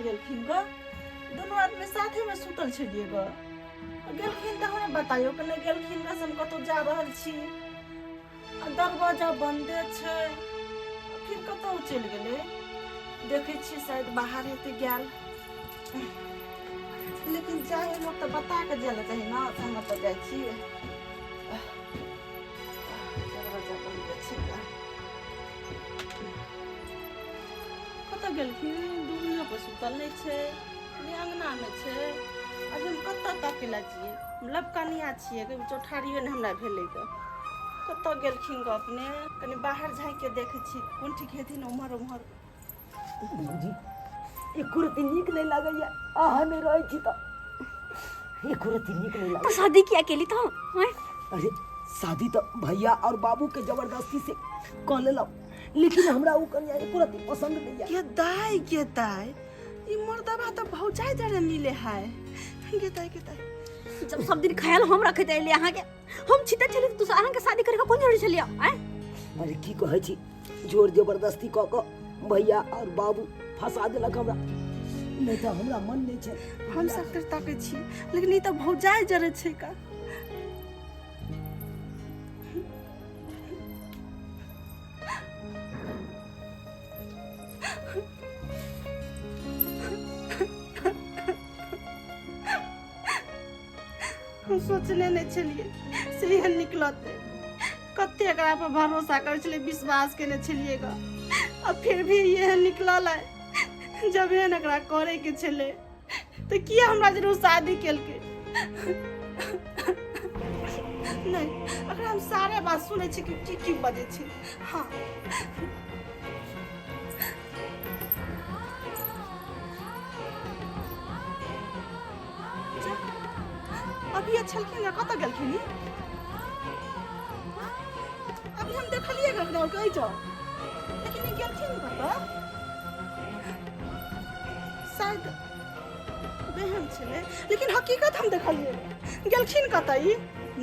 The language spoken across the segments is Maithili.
गेलखिन ग दुनू आदमी साथेमे सुतल छलियै ग गेलखिन तऽ हमरा बताइयो के नहि गेलखिन ग से हम कतहु जा रहल छी आ दरवाजा बन्दे छै फिर कतहु चलि गेलै देखै छियै शायद बाहर हेतै गेल लेकिन जाइ लोक तऽ बता कऽ जाय लए चाही ने तऽ हम ओतऽ जाइ छियै दरवाजा बन्दे छै ग कतऽ गेलखिन दुनिया पर सुतल नहि छै नहि अङ्गनामे छै अभी हम कतऽ तकै लए छियै हम लबकनिया छियै कभी चौठारियो नहि हमरा भेलै गऽ कतऽ गेलखिन गऽ अपने कनि बाहर झाँकि के देखै छी कोन ठीक हेथिन उम्हर उम्हर भौजी एको रत्ती नीक नहि लागैया अहाँ नहि रहै छी तऽ एको रत्ती नीक नहि तो लागैया शादी किया केली तो हैं? अरे शादी तऽ भैया और बाबू के जबरदस्ती से कऽ लेलहुँ लेकिन हमरा ओ कनिया एको रत्ती पसंद नहीं है गे दाई गे दाई ई मर्दबा तऽ भौजाइ जरे मिले है गे दाई गे दाई जब सब दिन ख्याल हम रखैत एलियै अहाँके हम छिते छलियै तऽ दोसर अहाँके शादी करे के कोन जरूरी छलियै आँय अरे की कहै छी जोर जबरदस्ती कऽ कऽ भैया और बाबू फंसा देलक हमरा नहीं तऽ हमरा मन नहीं छै हम सब तर ताकै छी लेकिन ई तऽ भौजाइ जरे छै का हम सोचने नहि छलियै से एहन निकलतै कते एकरा पर भरोसा करै छलियै विश्वास केने छलियै ग आ फिर भी एहन निकलल है जब एहन एकरा करैके छलै तऽ किया हमरा जरूर शादी केलकै नहि एकरा हम सारे बात सुनै छी कि की की बजै छै हँ जा, अभी ये छलखिन हँ, कतऽ गेलखिन ई? अभी हम देखलियै कखनो कहै छौ लेकिन ई गेलखिन कतऽ शायद बेहन छलै लेकिन हकीकत हम देखलियै गेलखिन कतऽ ई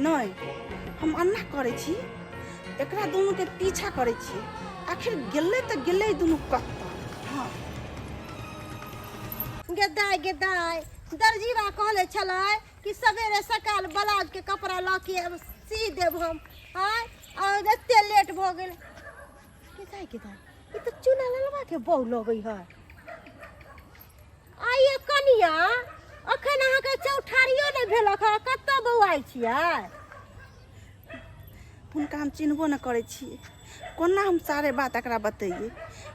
नहि हम अन्ना करै छी एकरा दुनूके पीछा करै छी आखिर गेलै तऽ गेलै दुनू कतऽ हँ गेदाय गेदाय दर्जीवा कहले छलै कि सवेरे सकाल ब्लाउज के कपड़ा लऽ के सी देब हम आँय और एते लेट भऽ गेल गेदाय गेदाय ई तऽ चूना ललवा के बहू लगै है आइए कनिया अखन अहाँके चौठारियो नहि भेलक हँ कतऽ बौआइ छियै हुनका हम चिन्हबो नहि करै छियै कोना हम सारे बात एकरा बतैयै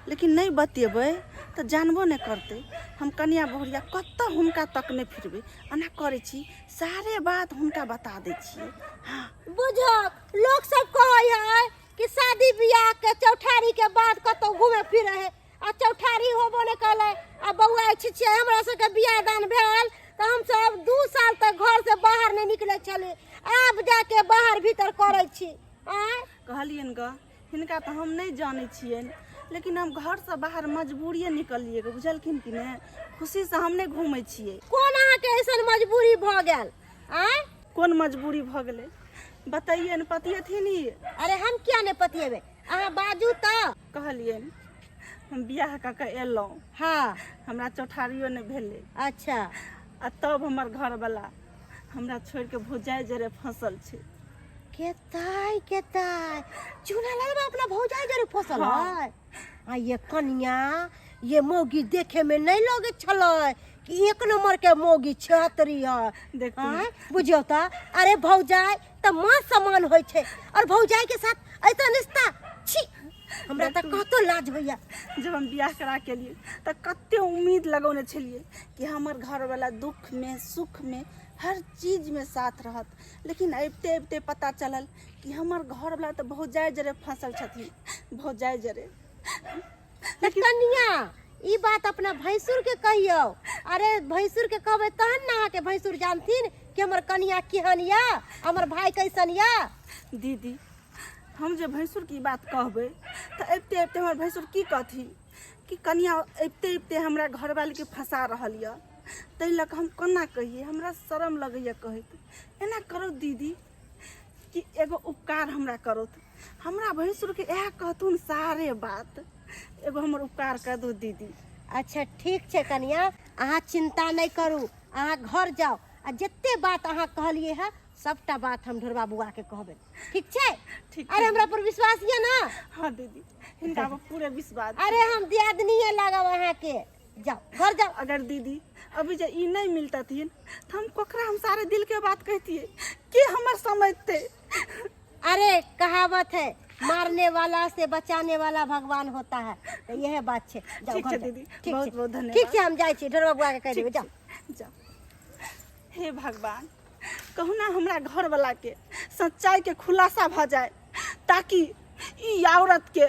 लेकिन नहि बतेबै तऽ जानबो नहि करतै हम कनिया बहुरिया कतऽ हुनका तक नहि फिरबै एना करै छी सारे बात हुनका बता दै छियै हँ बुझक लोक सब कहै है कि शादी बियाह के चौठारी के बाद कतौ घूमे फिरे है आ चौठारी होबो नहि कलै आ बौआ छियै हमरा सबके बियाह दान भेल तऽ हमसब 2 साल तक घर से बाहर नहि निकलै छली आब जाके बाहर भीतर करै छी आँय कहलियनि गऽ हिनका तऽ हम नहि जानै छियनि लेकिन हम घरसँ बाहर मजबूरिए निकललियै गऽ बुझलखिन कि नहि खुशीसँ हम नहि घूमै छियै कोन अहाँके ऐसन मजबूरी भऽ गेल आँय कोन मजबूरी भऽ गेलै बतैयै ने पतियथिन ई अरे हम किया नहि पतियेबै अहाँ बाजू तऽ कहलियनि हम बियाह कऽ के एलहुँ हाँ हमरा चौठारियो नहि भेलै अच्छा आ तब हमर घरवला हमरा छोड़ि के भौजाइ जरे फंसल छै केताय केताय चूना लगबा अपना भौजाइ जरे फसल हाँ। है आ ये कनिया ये मौगी देखे में नहीं लगे छलै कि एक नंबर के मौगी छतरी है देखू आँय बुझियौ तऽ अरे भौजाइ तऽ माँ समान होइ छै और भौजाइ के साथ ऐसा रिश्ता छी हमरा तऽ कतो लाज होइया जब हम बियाह करा के लिए तऽ कते उम्मीद लगौने छलियै कि हमर घरवला दुखमे सुखमे हर चीजमे साथ रहत लेकिन अबिते अबिते पता चलल कि हमर घरवला तऽ भौजाइ जरे फंसल छथिन भौजाइ जरे तऽ कनिया ई बात अपना भैंसुर के कहियौ अरे भैंसुर के कहबै तहन ने अहाँके भैंसुर जानथिन कि हमर कनिया केहन यऽ हमर भाय कैसन यऽ दीदी हम जे भैंसुरके ई बात कहबै तऽ अबिते अबिते हमर भैंसुर की कहथिन कि कनिया अबिते अबिते हमरा घरवालीके फंसा रहल यऽ ताहि लऽ कऽ हम कोना कहियै हमरा शरम लगैए कहैत एना करू दीदी कि एगो उपकार हमरा करौथ हमरा भैंसुरके इएह कहथुन सारे बात एगो हमर उपकार कर दू दीदी अच्छा ठीक छै कनिया, अहाँ चिंता नहि करू, अहाँ घर जाउ आ जते बात अहाँ कहलियै हँ सबटा बात हम ढोरबा बुआ के कहबै, ठीक छै? ठीक। अरे हमरा पर विश्वास यऽ ना? हाँ दीदी, हिनका पर पूरे विश्वास। अरे हम दियादनीये लागब अहाँके, जाओ घर जाओ। अगर दीदी अभी जे ई नहीं मिलतथिन तो हम ककरा हम सारे दिल के बात कहतिए, के हमर समझते? अरे कहावत है, मारने वाला से बचाने वाला भगवान होता है, तो यह बात छे। जाओ ठीक घर छै जाओ। दीदी, ठीक बहुत छै। बहुत धन्यवाद। ठीक छै, हम जाइ छी, ढोरबा बुआ के कहि देबै, जाओ जाओ। हे भगवान, कहुना हमरा घर वाला के सच्चाई के खुलासा भ जाए, ताकि ई औरत के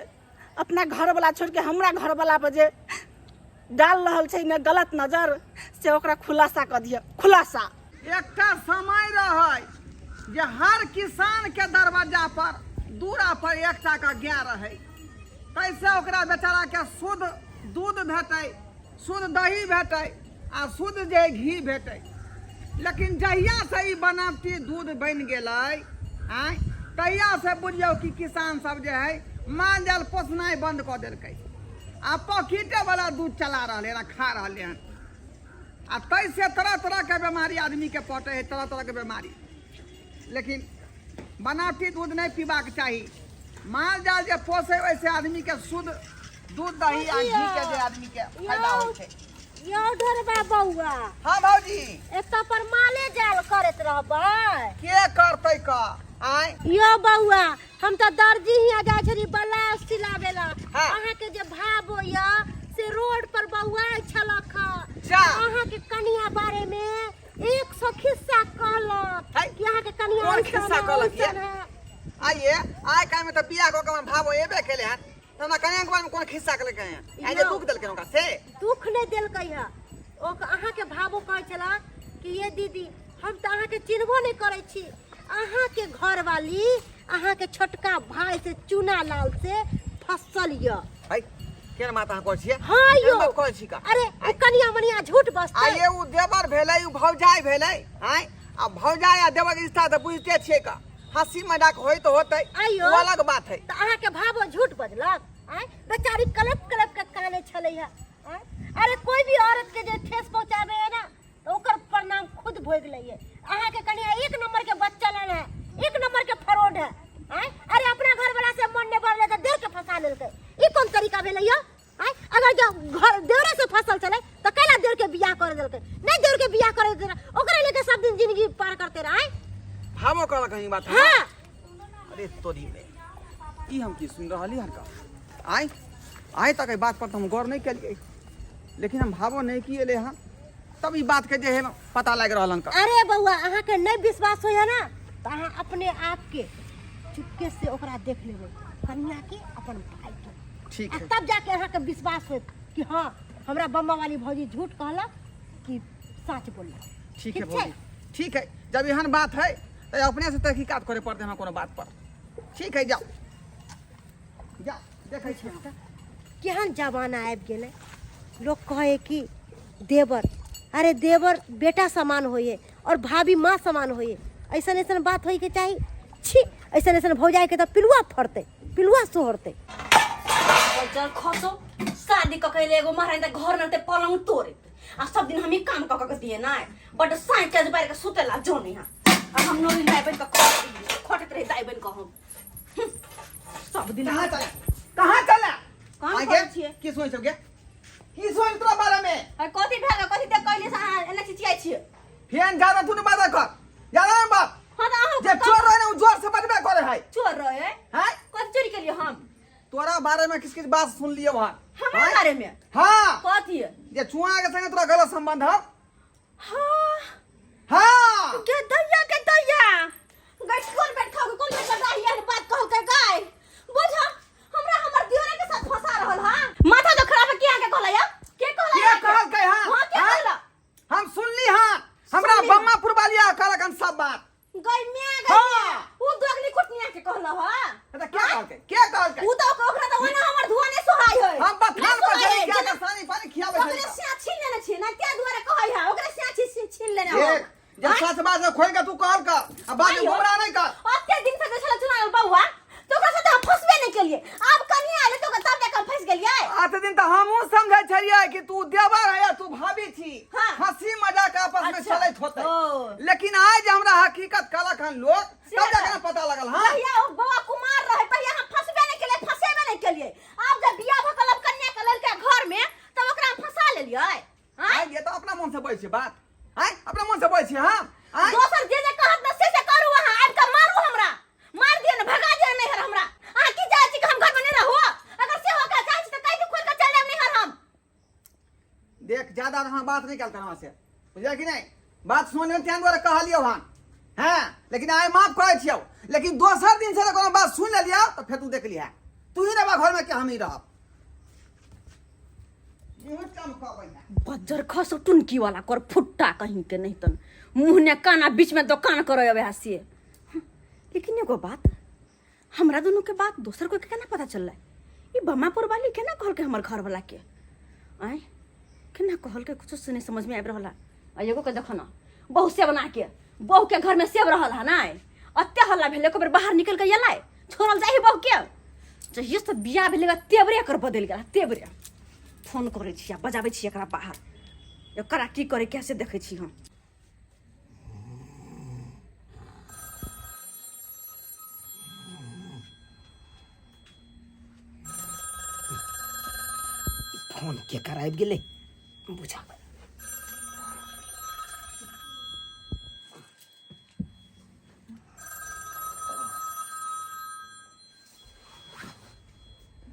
अपना घर वाला छोड़ के हमरा घर वाला पर जे डाल रहल छै ने गलत नजर, से ओकरा खुलासा कऽ दिअ, खुलासा। एकटा समय रहै जे हर किसान के दरवाजा पर दूरा पर एकटा का गाय रहै, तैसे ओकरा बेचारा के शुद्ध दूध भेटै, शुद्ध दही भेटै आ शुद्ध जे घी भेटै। लेकिन जहिया से ई बनावटी दूध बनि गेलै आँय, तहिया से बुझियौ कि किसान सब जे है माल जाल पोसनाइ बंद कऽ देलकै आ पॉकेटे वाला दूध चला रहलै हन आ खा रहलै हन, आ ताहिसँ तरह तरहके बेमारी आदमीके पटै है, तरह तरहके बेमारी। लेकिन बनावटी दूध नहि पीबाक चाही। माल जाल जे पोसै ओहिसँ आदमीके शुद्ध दूध दही आ घी के जे आदमीके फायदा होइ छै। यौ ढोरबा बौआ। हाँ भौजी। एतऽ पर माले जाल करैत रहबै? के करतै क आँय? यौ बौआ, हम तऽ दर्जी हियाँ जाइ छली ब्लाउज सिलाबे ला। हाँ। अहाँके जे भाबो यऽ से रोड पर बौआइ छलक हँ। जा। अहाँके कनिया बारे में 100 खिस्सा कहलक है, कि अहाँके कनिया कोन ऐसन खिस्सा है, कहलक ओइसन ये? है। आइए आइ काल्हि में तऽ बियाह कऽ के हमर भाबो एबे केले हन, तऽ हमरा कनिया के बारे में कोन खिस्सा कहलकै हन? आइ जे यौ। दुख देलकै ओकरा से? दुख नहि देलकै हँ, ओ अहाँके भाबो कहै छला कि ये दीदी, हम तऽ अहाँके चिन्हबो नहि करै छी, अहाँके घरवाली अहाँके छोटका भाई से चूना लाल से फसल यऽ। है, केहन बात अहाँ कहै छियै? हाँ केहन यौ। बात कहै छी का? अरे ओ कनिया मनिया झूठ बजतै? आइए ओ देवर भेलै, ओ भौजाइ भेलै। आँय, आ भौजाइ आ देवर के रिश्ता तऽ बुझिते छियै का, हंसी मजाक होइत होतै, आइयो। ओ अलग बात है। तऽ अहाँके भाबो झूठ बजलक? आँय, बेचारी कलप कलप के काने छलै हँ। आँय, अरे कोई भी औरत के जे ठेस पहुँचाबे है ना, तऽ ओकर परिणाम खुद भोग लैए। अहाँके कनिया एक नंबर के बच्चा लन है, एक नंबर के फरोड है। आँय, अरे अपना घर वाला से मन नहीं भरले तऽ देर के फंसा लेलकै, ई कोन तरीका भेलै यौ? आँय, अगर जब घर देवरे से फसल छलै तऽ कैला देवर के बियाह कर देलकै? नहीं देवर के बियाह करे देलकै, ओकरे लेके सब दिन जिंदगी पार करते रहे। आँय, भावो कहलक हन ई बात? हाँ। अरे तोरी में ई हम की सुन रहली हन का? आँय, आइ तक एहि बात पर तऽ हम गौर नहि केलियै, लेकिन हम भावो नहि किएले हन, तब ई बात के जे है पता लागि रहल हन का। अरे बौआ, अहाँके नहीं विश्वास होइए ना तऽ अहाँ अपने आप के चुपके से ओकरा देख लेबै, कनिया के अपन भाई के। ठीक आ है। तब जाके अहाँके विश्वास होयत कि हाँ हमरा बम्मा वाली भौजी झूठ कहलक कि सच बोललक। ठीक है ठीक छै? भौजी, ठीक है। जब एहन बात है तऽ अपने से तहकीकात करे पड़तै हमरा कोनो बात पर। ठीक है, जाओ जाओ, देखै छी हम। केहन जमाना आबि गेलै, लोक कहै कि देवर, अरे देवर बेटा समान होइए और भाभी माँ समान होइए, ऐसन ऐसन बात होइके चाही। छी, ऐसन ऐसन भौजाइके तऽ पिलुआ फड़तै, पिलुआ सोहरतै। चल खसो, शादी कऽ के एगो महारानी तऽ घर में पलंग तोड़े आ सब दिन हम ही काम कऽ कऽ दिए ना, बड साँझ के बाहर के सुतेला जो नहीं। हाँ, आ हम नोरी दाई बन के खटत रही, दाई बन के हम सब दिन। कहाँ चला, कहाँ चला? कहाँ आगे? करै छियै? की सोच गे, की सोच तोरा बारे में? अरे कथी भेल, कथी देख कहलियै से अहाँ एना चिचियाइ छियै? फेन ज्यादा तू नहीं बाजा कर, ज्यादा नहीं बात। हाँ तऽ अहाँ जे चोर रहे ना उ जोर से बजबे करे है। चोर रहे? हैं? कथी चोरी केलियै हम? तोरा बारे में किस किस बात सुन लियो वहाँ। हमरा हैं? बारे में? हाँ। कथी? जे चुआ के संगे तोरा गलत संबंध है। हाँ। हाँ। के दैया, के दैया गई, कोन बैठ खाओ, कोन बैठ रही है बात कहल के गाय बुझ, हमरा हमर दियोरे के साथ फंसा रहल। हां, माथा तो खराब है। के आके कहला या के कहला? के कहलकै? हाँ। हां, के हाँ? कहला? हम सुनली। हाँ, हमरा सुनली। बम्मापुर वालिया कहलक हन सब बात। गई म्या, गई हाँ। म्या, उ दोगली कुटनिया के कहला हा? तऽ के कहलकै, के कहलकै? उ तो ओकरा त ओना हमर धुआ नहीं सोहाय है। हम बथान नहीं पर सोहाय चली है, क्या जेना के सानी पानी खियाबै ओकरे छली। सिया छीन लेने छियै ना, ते दुआरे कहै है, ओकरे सिया छीन छीन लेने हम। देख, जे आँय? सच बात से खोल के तू कहल कर आ बाद में आइयो। गुमराह नहीं कर। ओते दिन से जे छलै चुनाव बौआ, तो ओकरा साथे हम फंसबे नहीं केलिए। आब कनिया आले तो तब जाके हम फंस गेलिए। आते दिन तऽ हमहूँ समझै छलियै कि तू देवर है या तू भाभी छी। हाँ। हंसी मजाक आपस में अच्छा। चलैत होतै। ओ। लेकिन आइ जे हमरा हकीकत कहलक हन लोक, से तब जाके तऽ। ने पता लगल। हाँ, जहिया ओ बौआ कुमार रहे तहिया हम फंसबे नहीं केलिए, फंसेबे नहीं केलिए। आब जब बियाह भऽ गेल, अब कन्या के लड़का घर में, तब ओकरा हम फंसा लेलिए। आँय? आइ ये तऽ अपना मन से बजै छै बात। आइ अपना मन से बजै छी हम? आइ दोसर जे जे कहत ना से से करू। अहाँ आबि कऽ मारू हमरा, मार दिअ ने, भगा दिअ नैहर हमरा। अहाँ की चाहै छी कि हम घर में नहीं रहू? अगर से हो के चाहै छी तऽ कहि खोल के चल जायब नैहर हम। देख, ज्यादा अहाँ बात नहीं करता हमरा से, बुझलियै कि नहीं? बात सुनने तें दुआरे कहलियौ हन। हाँ, लेकिन आइ माफ करै छियौ, लेकिन दोसर दिन से कोनो बात सुनि लेलियौ तऽ फेर तू देख लिहा, तू ही रहबा घर में कि हम ही रहब। मुँह चमकबै ना। बज्जर खसो टुनकी वाला कर फुट्टा कहीं के नहीं तन मुँह ने काना बीच में दोकान करे अबे हसिए। लेकिन एगो बात, हमरा दुनू के बात दोसर कोई के केना पता चललै? ई बमापुर वाली केना कहलकै हमर घर वाला के? आँय, केना कहलकै? कुछो से नहीं समझ में आबि रहल है। आ एगो के देखो ना, बहु सेब बना के बहु के घर में सेब रहल है ना, अत्ते हल्ला भेलै, एको बेर बाहर निकल के एलै? छोड़ल जाही बहु के? जहिये से बियाह भेलै तेबरे एकर बदलि गेल तेबरे। फोन करै छी आ बजाबै छी एकरा बाहर, एकरा की करै कैसे देखै छी हम। फोन केकर आबि गेलै बुझाबै।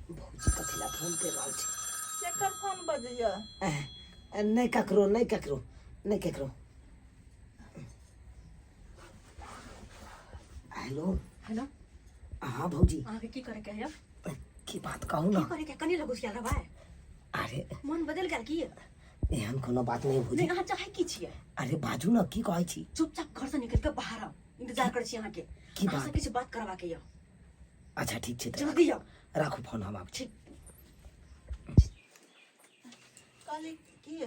भौजी कथी ला फोन कर रहल छै? केकर फोन बजैया? नहि ककरो, नहि ककरो, नहि ककरो। हेलो। हेलो। हाँ भौजी। अहाँके की करे के है? की बात कहू ना। की करे के? कनी लगू छियै रहबै। अरे, मन बदल गेल की? एहन कोनो बात नहीं भौजी। नहीं, अहाँ चाहे की छियै? अरे बाजू ना, की कहै छी? चुपचाप घर से निकल के बाहर आउ, इंतजार करै छी अहाँके। की अहाँ से बात? किछु बात करबाके यऽ। अच्छा ठीक छै तऽ। जल्दी आउ। राखू फोन, हम आबै छी। ठीक। कहली की,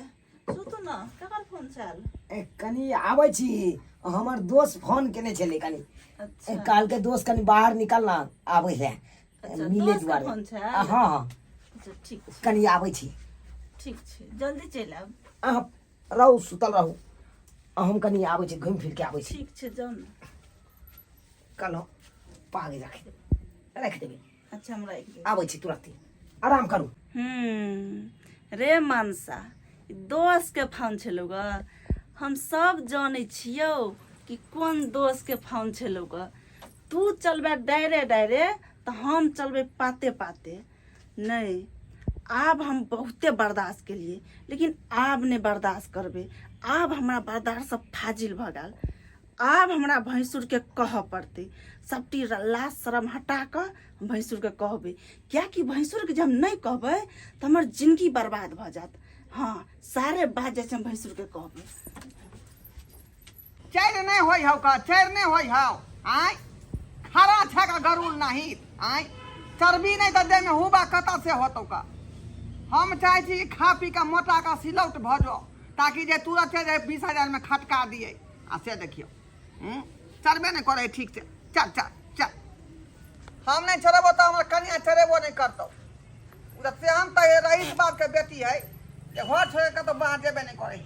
सुतू न, ककर फोन छल? ए, कनी आबै छी, हमर दोस्त फोन केने छलै कनी। अच्छा। ए, कहलकै दोस्त कनी बाहर निकल ना, आबै है। अच्छा, मिले दोस्तके दुआरे। फोन छै? आ, हाँ हाँ। अच्छा ठीक छै। कनी आबै छी। ठीक छै, जल्दी चलि आयब। अहाँ रहू, सुतल रहू, हम कनी आबै छी, घुमि फिर के आबै छी। ठीक छै, जाउ ने। कहलहुँ पाग राखि देबै, राखि देबै। अच्छा, हम राखि देबै। आबै छी तुरन्ते, आराम करू। रे मनसा, ई दोस्तके फोन छलौ ग। हम सब जानै छियौ कि कोन दोस्तके फोन छलौ ग। तू चलबे डायरे डायरे तऽ हम चलबै पाते पाते। नहि, आब हम बहुते बर्दाश्त केलिए, लेकिन आब नहि बर्दाश्त करबै। आब हमरा बर्दाश्त सब फाजिल भऽ गेल। आब हमरा भैंसुरके कहऽ पड़तै। सबटी लाज शरम हटा कऽ हम भैंसुरके कहबै, किएकि भैंसुरके जे हम नहि कहबै तऽ हमर जिनगी बर्बाद भऽ जायत। हँ, सारे बात जाइ छै हम भैंसुरके कहबै। चैर नहि होइ हौ का, चैर नहि होइ हौ। आँय, खड़ा छै का गरुल नहीं? आँय, चर्बी नहि तऽ देहमे हुबा कतऽ से होतौ का? हम चाहै छी कि खा पी कऽ मोटा कऽ सिलौट भऽ जाओ, ताकि जे तुरते जे 20,000 मे खटका दियै। आ से देखियौ, चढ़बे नहि करै ठीक से। चल चल चल, हम नहि चढ़ेबो तऽ हमर कनिया चढ़ेबो नहि करतौ। ओ तऽ से हम तऽ रईस बाप के बेटी है जे घर छोड़ि कऽ कतौ बाहर जेबे नहि करै।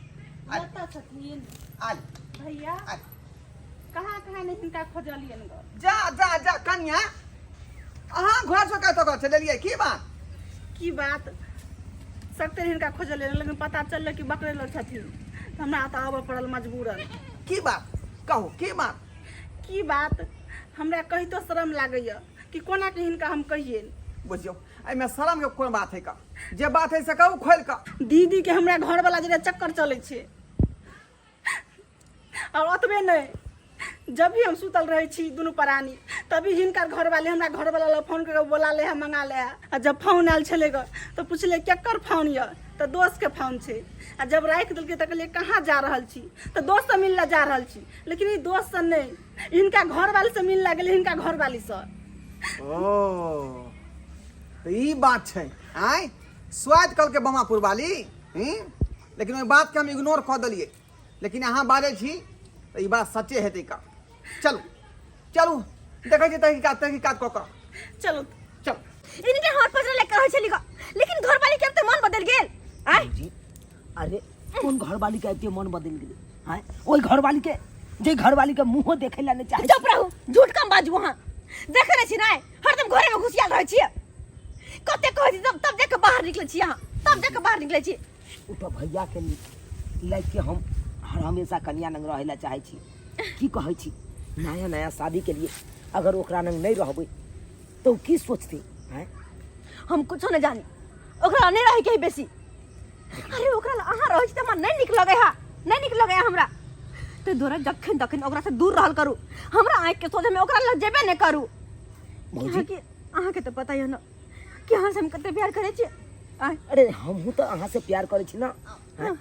कतऽ छथिन? आल। भैया। आल। कहाँ कहाँ नहि हिनका खोजलियनि ग। जा जा जा। कनिया, अहाँ घर से कतौ कतौ चलेलियै? की बात? की बात, सगते हिनका खोजलियनि, लेकिन पता चललै कि बकरेलो छथिन, तऽ हमरा तऽ आबऽ पड़ल मजबूरन। की बात कहू, की बात? की बात, हमरा कहितो शरम लागैया कि कोना के हिनका हम कहियनि। बुझियौ, एहिमे शरम के कोन बात है का? जे बात है से कहू खोलि कऽ। दीदी के हमरा घरवाला जेना चक्कर चलै छै। और ओतबे नहि, जब भी हम सुतल रहै छी दुनू प्राणी, तभी हिनकर घरवाली हमरा घरवाला लग फोन कऽ बोला ले है, मंगा ले है। आ जब फोन आयल छलै ग तऽ पुछलै केकर फोन यऽ, तऽ दोस्तके फोन छै। आ जब राखि देलकै तऽ कहलियै कहाँ जा रहल छी, तऽ दोस्तसँ मिल लए जा रहल छी। लेकिन ई दोस्तसँ नहि, हिनका घरवालीसँ मिल लए गेलै, हिनका घरवालीसँ। ओ तऽ ई बात छै। आँय, स्वाद कहलकै बमापुर वाली। लेकिन ओहि बातके हम इग्नोर कऽ देलियै, लेकिन अहाँ बाजै छी तऽ ई बात सच्चे हेतै का। चलू चलू, देखै छी तहकीकात, तहकीकात कऽ कऽ। चलू। चल। इनके हाथ पजरे ले कहै छली ग, लेकिन घरवाली के तऽ मन बदल गेल आय। जी अरे कोन घरवाली के एते मन बदल गेलै आँय? ओहि घरवाली के जे घरवाली के मुँहो देखै लए नहि चाहै। चुप रहू, झूठ कम बाजू। अहाँ देखे नहि छी ने, हरदम घरे में घुसियाल रहै छियै। कते कहै छी तब तब जाके बाहर निकलै छी अहाँ, तब जाके बाहर निकलै छी। ओ तऽ भैया के लाइक के हम हर हमेशा कनिया नंग रहै लए चाहै छी। की कहै छी, नया नया शादी के लिए अगर ओकरा नंग नहि रहबै तऽ ओ की सोचतै आँय? हम कुछो नहि जानी, ओकरा नहि रहै के है बेसी। अरे ओकरा लग अहाँ रहै छी तऽ हमरा नहि नीक लगै है, नहि नीक लगै है हमरा। ताहि दुआरे जखन तखन ओकरा से दूर रहल करू, हमरा आँखि के सोझे में ओकरा लग जेबे नहि करू। भौजी। अहाँके तऽ पता यऽ ने कि अहाँ से हम कते प्यार करै छी। आँय? अरे हमहूँ तऽ अहाँ से प्यार करै छी ना। आँय?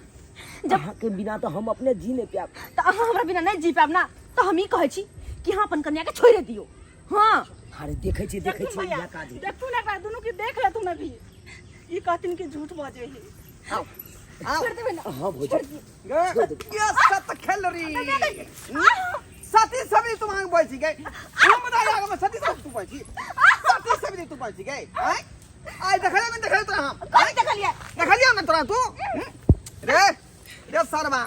जब अहाँके बिना तऽ हम अपने जी नहि पायब। तऽ अहाँ हमरा बिना नहि जी पायब ना, तऽ हम ई कहै छी कि अहाँ अपन कन्या के छोड़ि दियौ। हाँ। अरे देखै छी, देखै देखू छी भैया, इएह काज हेतै। देखू ने एकरा दुनू के देख लेथुन, अभी ई कहथिन कि झूठ बजै है। आओ आओ। छोड़ि देबै ना। हाँ भौजी। छोड़ि दियौ। गे, छोड़ देबै। ये सत खेलरी सती सभी तू मांग बोल छी गई, हम बता आगे में सती सब तू बोल छी, सती सभी तू बोल छी गई। आय आय देखले में देखले तोरा हम। कथी देखलियै? देखलियै ना तोरा तू। हम्म? रे रे सरवा,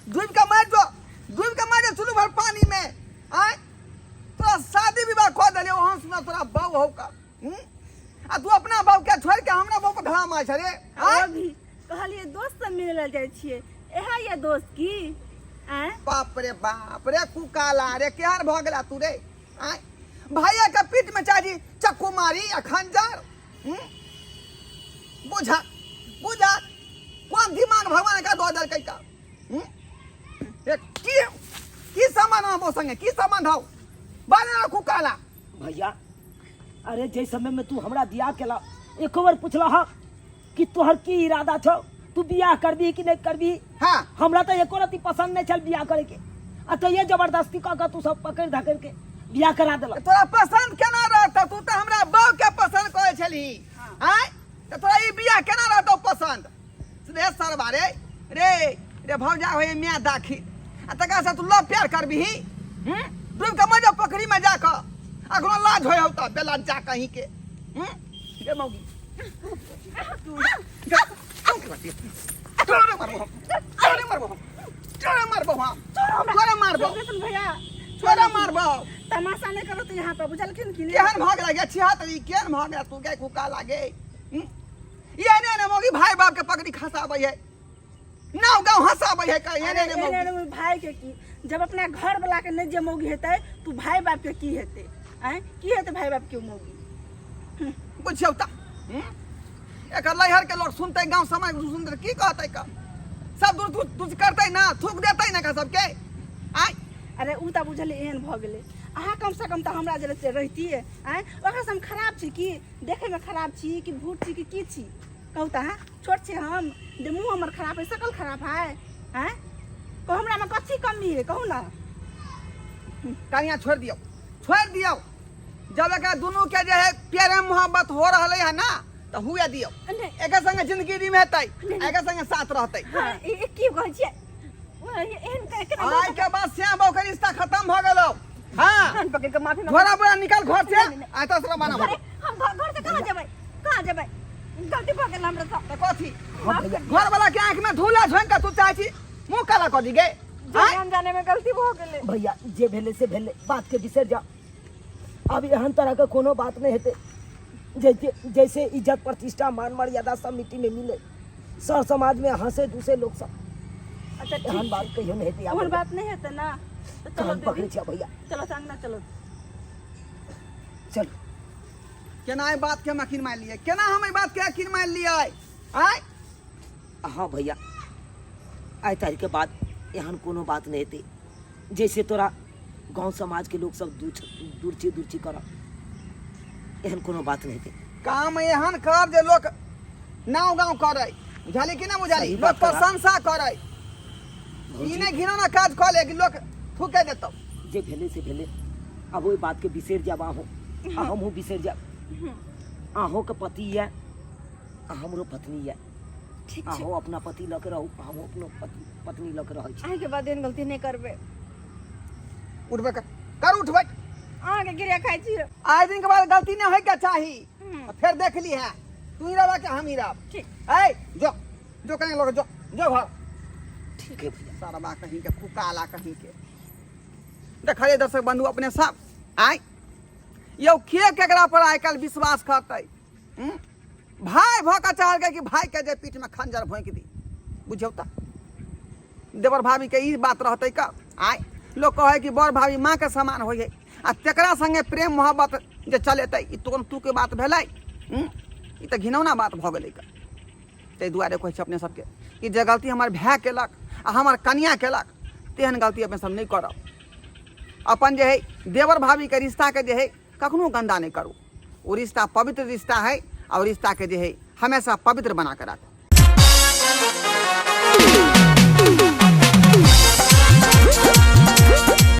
डूब के मार जो, डूब के मार जो चुलू भर पानी में। आय तोरा शादी विवाह कऽ देलियै, वहाँ सुना तोरा बहू हौ का। हम्म? आ तू अपना बहू के छोड़ के हमरा बहू पर धरा मार छ रे। आय अभी कहलियै दोस्त से मिले लए जाइ छियै, इएह ये दोस्त की? आँय? बाप रे बाप रे, कुकाला रे, केहन भऽ गेला तू रे? आय भैया के पीठ में चाही चक्कू मारी आ खंजर। हम्म? बुझा बुझा कोन दिमाग भगवान का दऽ देलकै का। हम्म? ए, की की सामान हौ संगे, की सामान हौ बाले ना कुकाला। भैया अरे जै समय में तू हमरा बियाह केला एको बार पुछला हा कि तोहर की इरादा छौ, तू बियाह करबी कि नहीं करबी? हाँ। हमरा तो एको रत्ती पसंद नहीं छल बियाह करे के, आ तो ये जबरदस्ती कऽ के तू सब पकड़ धकड़ के बियाह करा देलक। तोरा पसंद केना रहतौ? तू तऽ हमरा बहू के पसंद करै छलही। आँय तऽ तोरा ई बियाह केना रहतौ पसंद? रे सरवा रे रे रे भौजा होय माय दाखी, आ तकरा से तू लव प्यार करबिही? हम्म? डूब के मर जाओ पोखरी में जाकऽ, अखनो लाज होय हौ तऽ बेलज्जा कहीं के। हम्म? रे मौगी तोरे मारबो हम, तोरे मारबो हम, तोरे मारबो हम, तोरे मारबो, देखन भैया, तोरे मारबो। तमाशा नहीं करो तो यहाँ पर, बुझलखिन कि नहीं? केहन भऽ गेला गे छिहत्तरी, केहन भऽ गेला तू गे कुका लागे। हम्म? एहने ने मौगी भाई बाप के पगड़ी खसाबै है, नाव गाँव हंसाबै है, कहीं एहने ने अरे, मौगी। एहने ने भाई के की, जब अपना घर वाला के नहीं जे मौगी हेतै तू भाई बाप के की हेतै? आँय की हेतै भाई बाप के मौगी? बुझियौ तऽ। हम्म? एकर लैहर के लोग सुनतै, गाँव समाज सुनतै की कहतै का? सब दूर दूर दूर करतै ना, थूक देतै ना का सबके। आँय अरे उ तऽ बुझलियै एहन भऽ गेलै, अहाँ कम से कम तऽ हमरा जे रहितियै। आँय ओकरा से हम खराब छी की? देखैमे खराब छी कि भूत छी कि की छी? कहू तऽ अहाँ छोट छी हम जे मुँह हमर खराब है, शकल खराब है? आँय कहू हमरामे कथी कमी है, कहू ना। कनिया छोड़ दियौ, छोड़ दियौ। जब एकरा दुनू के जे है प्यारे मोहब्बत हो रहलै है ना तऽ हुए दियौ। नहि। एकर संगे जिंदगी निभेतै, एकर संगे साथ रहतै। हाँ, ई की कहै छियै? एहन केना आइ के बाद श्याम बाबू के रिश्ता खत्म भऽ गेलौ। हाँ। कान पकड़ के माफी मांगो। घोड़ा बोरा निकाल घर से। नहीं, नहीं, नहीं। आइ तऽ सर माना। अरे हम घर से कहाँ जेबै, कहाँ जेबै? गलती भऽ गेल हमरा से। तऽ कथी हाँ भैया। घर वाला के आँख में धूला झोंक के तू चाहै छी मुँह काला कऽ दी गे? जाने अनजाने में गलती भऽ गेलै। भैया जे भेलै से भेलै, बात के बिसरि जाओ। अब एहन तरह के कोनो बात नहीं हेतै जैसे जैसे इज्जत प्रतिष्ठा मान मर्यादा सब मिट्टी में मिले, सर समाज में हंसे दूसरे लोग सब। अच्छा एहन ठीक, बात कहियो नहीं हेतै। ओहन बात नहीं हेतै ना तऽ चलो कान पकड़ै दीदी, छियै भैया। चलो अंगना चलो। चल। केना एहि बात के हम यकीन मानि लियै? केना हम एहि बात के यकीन मानि लियै? आँय हाँ भैया, आइ तारीख के बाद एहन कोनो बात नहीं हेतै जैसे तोरा गांव समाज के लोग सब दूरची दूरची कर, एहन कोनो बात नहीं हेतै। काम एहन कर जे लोक नाव गाँव करै, बुझाली कि ना बुझाली? सही लोक बात करा। प्रशंसा करै, ई नहि घिनौना काज कऽ ले कि लोक थूके देतौ। जे भेलै से भेलै, आब ओहि बात के बिसरि जायब अहूँ आ हमहूँ बिसरि जायब। अहूँ के पति यऽ आ हमरो पत्नी यऽ। ठीक छै। अहूँ अपना पति लऽ के रहू, हमहूँ अपनो पत्नी लऽ के रहै छी। अहाँके बाद एहन गलती नहि करबै। उठबे कर, कर उठबै। अहाँके गिरे खाइ छी। आइ दिन के बाद गलती नहि होइके चाही। आ फेर देख ली है, तू ही रहबा कि हम ही रहब। ठीक। ऐ जो जो कहीं लोग जो जो घर। ठीक है भैया। सरबा कहीं के कुकाला कहीं के। देखलिए दर्शक बंधु अपने सब, आय यौ के केकरा पर आइ काल्हि विश्वास करतै? भाय भऽ कऽ चाहलकै कि भाय के जे पीठ में खंजर भोंकि दी। बुझियौ तऽ देवर भाभी के ई बात रहतै का? आय लोग कहै कि बड़ भाभी माँ के समान होइ है, आ तेकरा संगे प्रेम मोहब्बत जे चलेतै, ई तोन तू के बात भेलै? ई तऽ घिनौना बात भऽ गेलै का। ताहि दुआरे कहै छी अपने सबके कि जे गलती हमर भाय केलक आ हमर कनिया केलक, तेहन गलती अपने सब नहि करब। अपन जे है देवर भाभी के रिश्ता के जे है कखनो गंदा नहीं करू। वो रिश्ता पवित्र रिश्ता है और रिश्ता के जे है हमेशा पवित्र बना के राखू।